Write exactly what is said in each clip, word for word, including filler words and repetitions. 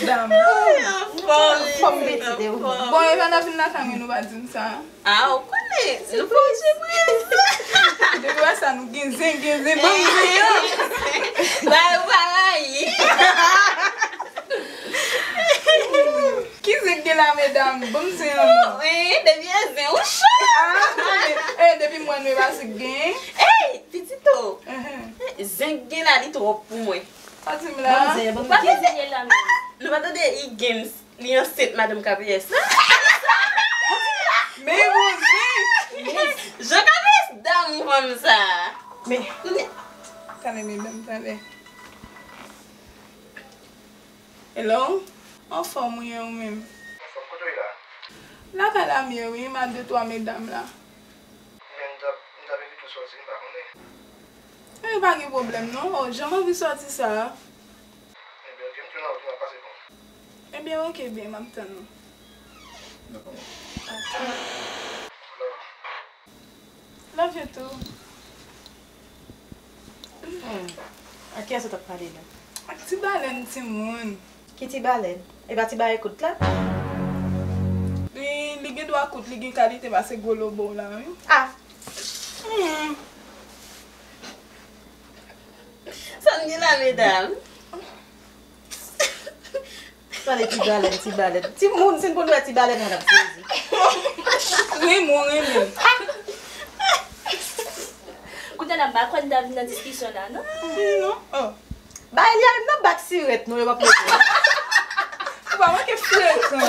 Dam. Fòm pitit, anfòm. Bon, e pa n ap vin lakay mwen, nou pa di m sa. Ah, ou konnen, nou pa di mwen. Depi wè sa, nou gen zen, gen zen, ban m zen an. Ba, ou pa rayi. Ki zen k gen la, medam? Ban m zen an non. Wi, depi e zen, ou cho. Ah, eh, depi mwen, nou e pa zen k gen. Ey, pitito. Zen k gen la, li twòp pou mwen. Sa di m la. Ban m zen, ban m zen. Ki zen k gen la, menm? Nou pa tande i games. Li ansent madanm K P S la. Men bon zen. Jan K P S damou fanm sa. Men. Kounye a. Tande medam, tande. Hello? Anfòm ou ye ou menm? Anfòm, kote w ye la? Lakay la m ye wi, m ak de twa medam la. Men m t ap, m t ap envite w sòti, m pa konnen. E pa gen pwoblèm non. Oh, jan m anvi sòti sa a. Ebyen, ok, m tou nan wout, m ap pase pran w. Ebyen, ok, byen, m ap tann ou. Dakò. Love you too. Hmm. Ak kiyès ou t ap pale la? Ak ti balèn timoun. Ki ti balèn? E pa ti balèn kout la? Li, li gen dwa kout, li gen kalite, pase gwo lobo la, wi. Ah! Hmm. Sa n gen la, medam? Pale ti balèn, ti balèn. Timoun, si n konn wè ti balèn, n ap sezi. Renmen, renmen. Kounye a, m pa kwè n ta vin nan diskisyon la, non? Non. Oh. Bay li a menm nan bak sirèt, non, yo p ap mete. Ou pa manke frekan.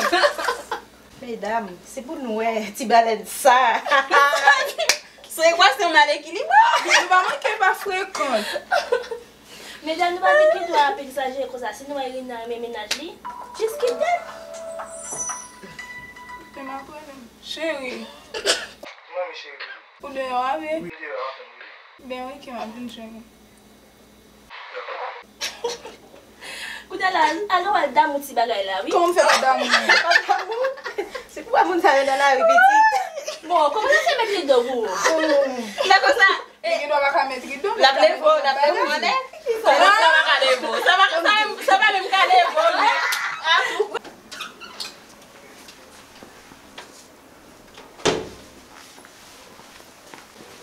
Medam, se pou nou wè ti balèn sa. Se ekwasion mal ekilibre. Nou pa manke pa frekan. Medam, nou pa te pito ap egzajere konsa. Si nou wè Rina renmen mennaj li, jis kite l. Te m ap rele m. Cheri. Manmi cheri. Ou deyò a, bebe? Wi, m deyò a, m ap tann ou. Ben, ok, m ap vin jwenn ou. Kounye a la, al, al damou ti bagay la, wi. Kòman m fè pa damou, mwen? Pa damou? Se pou wè moun sa yo nan lari, pitit. Bon, kòman sa fè met rido pou ou? Lè konsa, li gen dwa pa ka met rido, l ap leve w, l ap leve w anlè. Sa pa ka leve w. Sa pa, sa, sa pa menm ka leve w, men.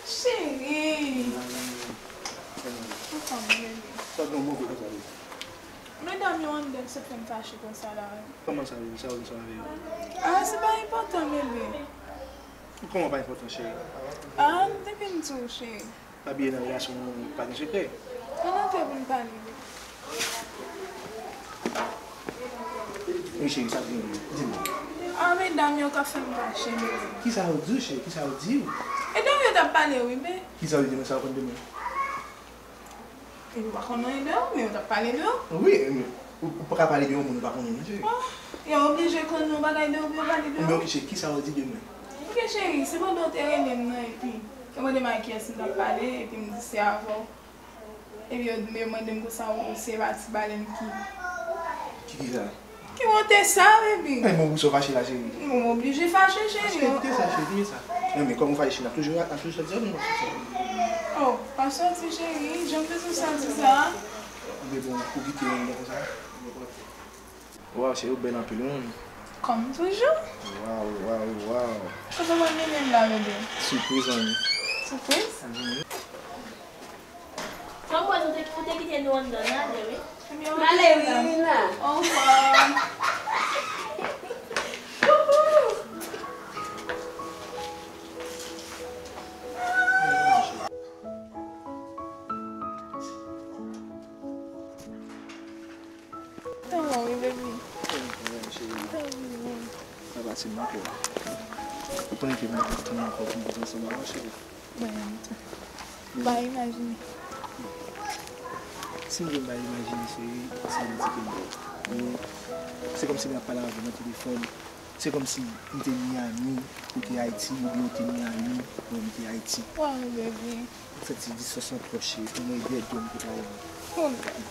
Cheri. Anfòm, bebe. Sa gen move konsa, bebe. Medam yo anndan sot fè m fache konsa la. Kòman sa, bebe? Sa ou gen sa avè yo? Ah, se pa enpòtan, bebe. Kòman pa enpòtan, cheri? Ah, depi m di w, cheri. Pa bliye nan relasyon nou pa gen sekrè. Ann antre pou n pale de. Wi, cheri, sa k gen? Di m. Ah, medam yo k ap fè m fache, bebe. Kisa yo di w, cheri? Kisa yo di w? E de mwen yo t ap pale, wi, men. Kisa yo di w, sa yo konn de mwen? Yo pa konn anyen de ou, men yo t ap pale de ou. Wi, men ou, ou pa ka pale de yon moun ou pa konnen, non, cheri. Oh, yo oblije konn yon bagay de ou pou yo pale de ou. Men ok, cheri, kisa yo di de mwen? Ok, cheri, se pandan w te rele m nan, epi yo mande m ak kiyès m t ap pale, epi m di se avè w. Epi yo, yo mande m konsa ou se pa ti balèn ki. Ki kisa? Ki wonte sa, baby? Ay, bon, poukisa w fache la, cheri? Bon, m oblije fache, cheri. Cheri, kite sa, cheri, kite sa. Non, men kòm ou fache, n ap toujou, n ap toujou sòti ansanm, non, sòti ansanm. Oh, pa sòti, cheri. Jan m bezwen sòti sa. Oubyen bon, pou kite yon nan konsa. Waw, cheri, ou bèl anpil, wi. Kòm toujou. Waw, waw, waw. Kote w pral mennen m la, bebe? Sipriz, manmi. Sipriz? Mhm. Kòm mwen, ou te, ou te kite nou anndan, n ale, wi. N ale, wi, Rina. Orevwa. Tan bon, wi, baby. Tan bon, cheri. Tan bon. Sa pase m ankò. Ou konnen ke m pa konn tann ankò pou m viv ansanm avè w, cheri. Mwen menm tou. M pa imajine. Si m di m pa imajine, cheri, sa vle di ke m, se kòmsi m ap pale avè w nan telefòn. Se kòmsi m te Miami, ou te Ayiti, oubyen ou te Miami, mwen m te Ayiti. Waw, baby. M santi distans lan twò, cheri, pou mwen, e dèyè do m pou w ta ye. Oh, God.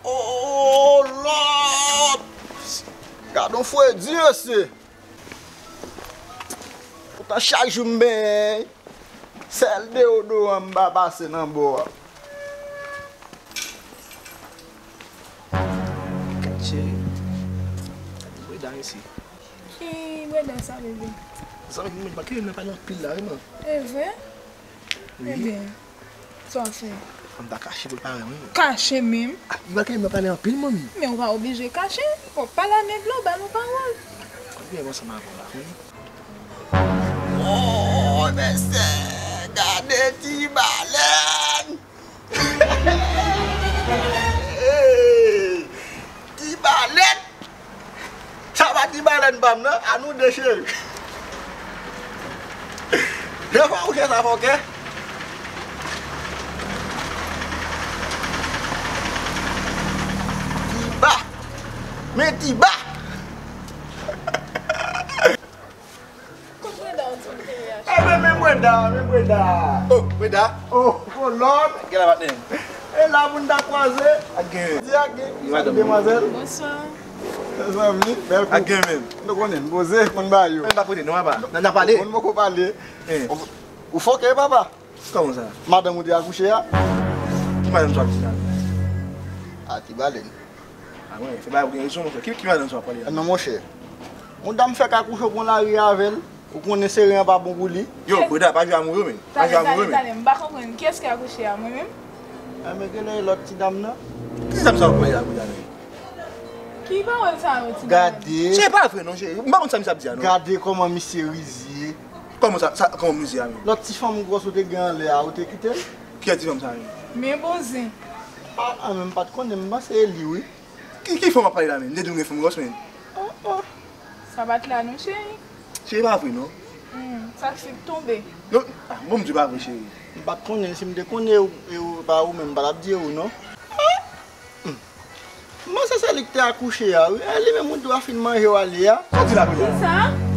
Oh, Lord! Gad on fredi, mesye! Poutan chak jou m benyen, sèl deodoran m pa pase nan bò a. Mèsi. Ki breda sa, bebe? Zanmi m, mwen pa kite nan pale anpil la, wi, man. E vre? Wi. Ebyen, sa w fè? An ta kache pou l pa wè mwen. Kache menm? Ah, li pa kite nan pale anpil, manmi. Men ou pa oblije kache. Bon, pale a men dlo, ba nou pawòl. Konbyen ansanm avè w la, wi. Oh, mesye, gade ti balèn! Hey! Ti balèn! Sa pa ti balèn pa m nan, a nou de cheri. Devan ou chè sa fòkè. Ti ba. Men ti ba. Kot Brenda ou di m te ye a? Enben, men Brenda, men Brenda. Oh, Brenda. Oh, oh, Lord. Gen la patnè. E la moun ta kwaze. Ak gen. Di ak gen. Wi, madanm. Demwazèl. Bonswa. Zanmi, bèl kou. Ak gen, men. Nou konnen, poze, konn ba yo. Men pa poze, non, papa. N a pale. Konn poko pale. Eh. Ou, ou fòkè, papa. Kòman sa? Madanm ou te akouche a? Ki madanm sa w ap di la? A, ti balèn. A, mwen, se bagay ou gen rezon, monchè. Ki, ki madanm sa w ap pale a? Non, monchè. Yon dam fèk akouche, ou pran lari avè l. Ou konnen seren an pa bon pou li. Yo, Breda, pa jwe amoure, men. Pa jwe amoure, men. Talè, talè, m pa konprann. Kiyès ki akouche a, mwen menm? A, men genlè e lòt ti dam nan. Ki ti dam sa w ap pale la, Breda, men? Ki pawòl sa yo, ti dam? Gade. Cheri, pa vre non, cheri. M pa konn sa misye ap di a, non. Gade kòman misye rizye. Kòman sa, sa, kòman misye a menm? Lòt ti fanm gwòs ou te gen anlè a, ou te kite l? Kiyès ti fanm sa menm? Men bon zen. A, a, men m pa t konnen, m panse e li, wi. Ki, ki fanm w ap pale la menm? M te di w gen fanm gwòs menm. Oh, oh. Sa pa t la non, cheri. Cheri, pa vre non. Hmm, sa k fèk tonbe. Non, a, bon, m di w pa vre, cheri. M pa t konnen, si m te konnen, e w, e w, pa ou menm, m pa t ap di e w non. Hmm. M panse se li k te akouche a, wi. E li menm ou di w a fin manje w ale a. Sa w di la, Breda? Kisa?